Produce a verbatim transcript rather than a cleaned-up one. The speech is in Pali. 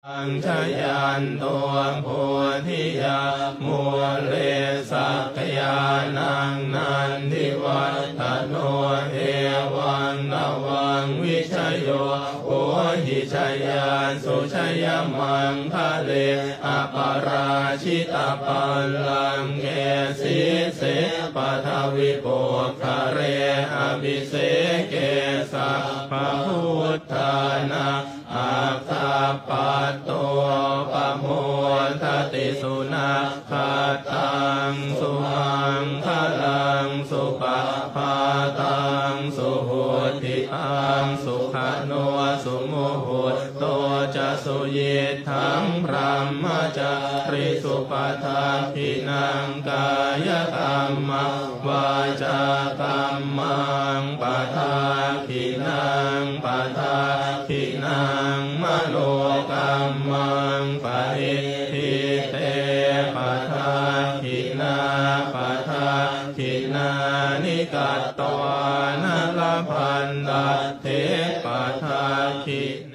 jayanto bodhiyā mūle sakyānaṃ nandivaḍḍhano, evaṃ tvaṃ vijayo hohi jayassu jayamaṅgale, aparājitapallaṅke sīse paṭhavipokkhare, abhiseke sabbabuddhānaṃ aggappatto pamodati. Sunakkhattaṃ sumaṅgalaṃ supabhātaṃ suhuṭṭhitaṃ, sukhaṇo sumuhutto ca suyiṭṭhaṃ brahmacārisu, padakkhiṇaṃ kāyakammaṃ vācākammaṃ padakkhiṇaṃ, padakkhiṇaṃ manokammaṃ paṇidhī te padakkhiṇā, padakkhiṇāni katvāna labhantatthe padakkhiṇe.